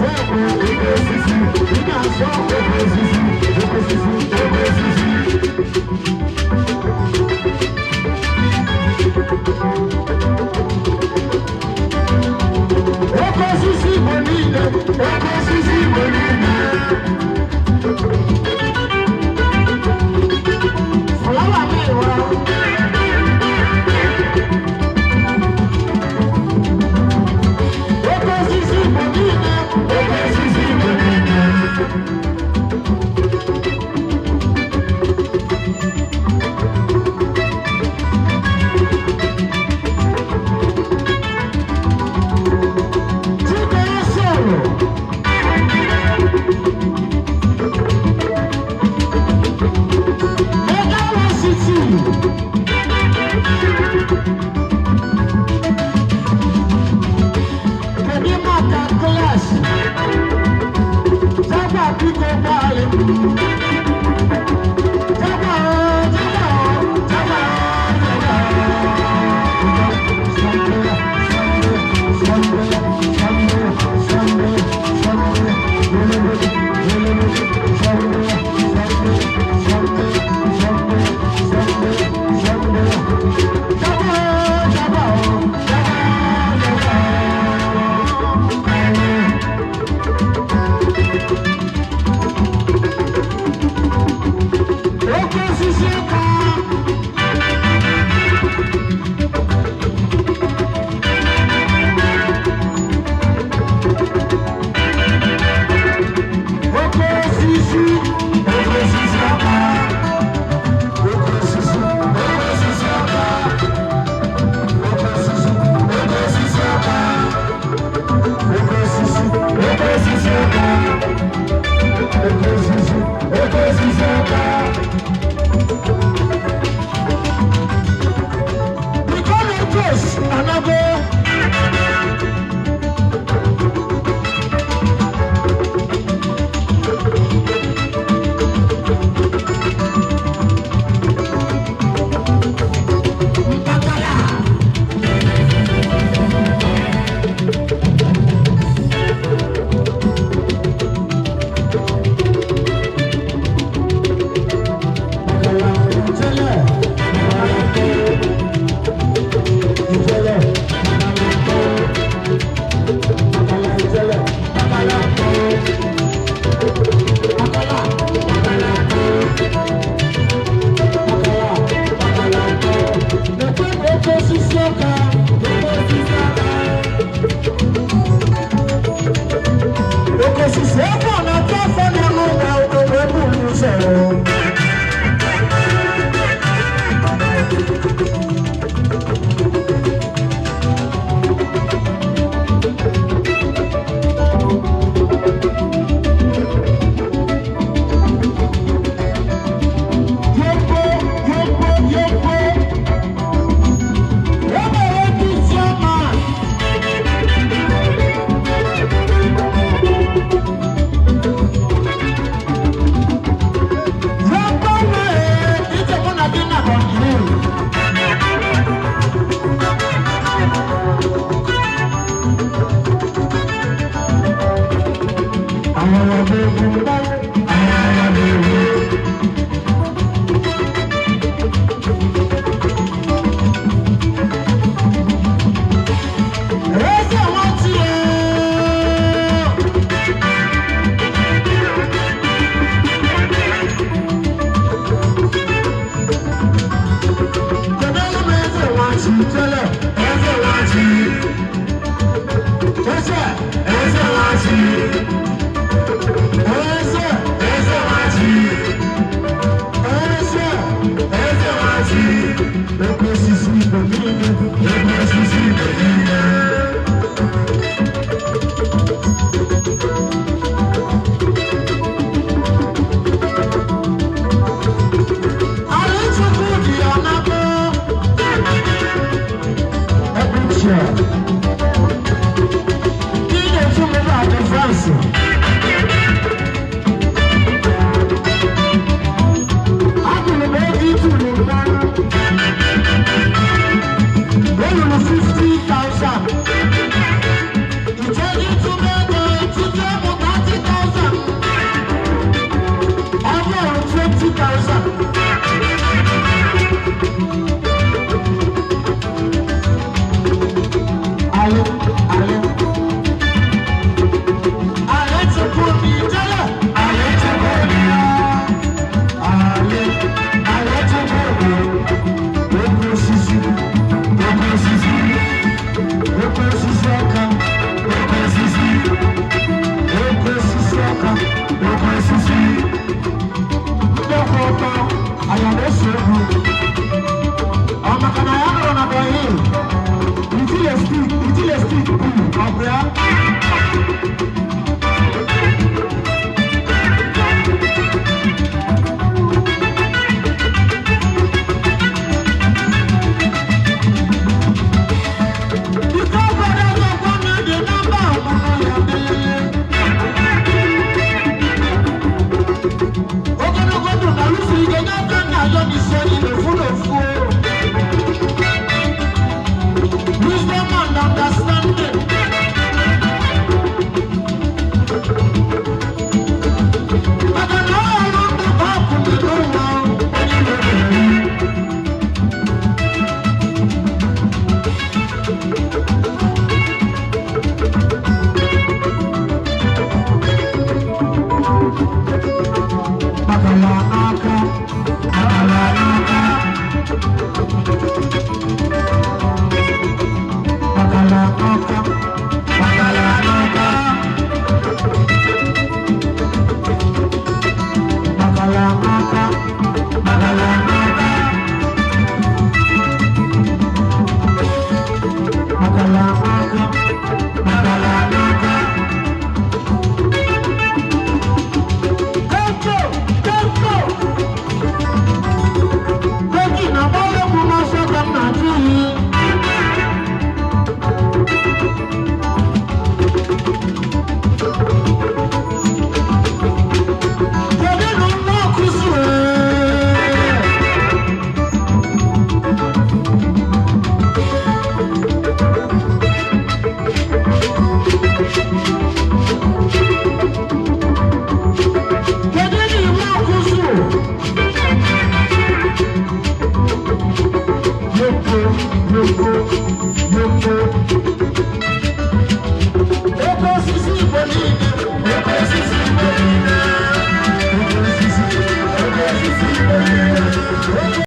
Oke osisi, ị na-asọ oke osisi, oke osisi, oke osisi. Oke osisi Igbo niile, oke osisi Igbo niile. Fụlawa m ịwa. Oke osisi Igbo niile, oke osisi Igbo niile. Chike sọ̀rọ̀. Egawa City. Kedu maka klaasị? Jagba biko gbalị. Jagba o, jagba o, jagba o, jagba o. Oke osisi ụka. Oke osisi, oke osisi ọka. Oke osisi, oke osisi ọka. Oke osisi, oke osisi ọka. Oke osisi, oke osisi ọka. Oke osisi, oke osisi ọka. The colleges anago. Mpakala. Oke osisi ebe ọ na-atọ afọ n'ọnụ ụgbọ ebe ulu sọ̀rọ̀. Yoko, yoko, yoko. Ebe obi chioma. Yoko wee, ije mụ na gị na kọntrol. Àwọn ọmọ ogun bá, àwọn ọmọ ogun. Eze wọn ti o. Kedụ m eze wọn ti tẹ́lẹ̀, eze wọn ti. Eze, eze wọn ti. Eze, eze wọn ti. Eze, eze wọn ti. Oke osisi Igbo niile, oke osisi Igbo niile. Arụchukwu dị ya n'aka. Ebuche. Ị na-etu m ebe a France. Agụrụ m ego ituru mmanụ. O ruru 50,000. Ije gị tụrụ ego etiti. Yoko, yoko.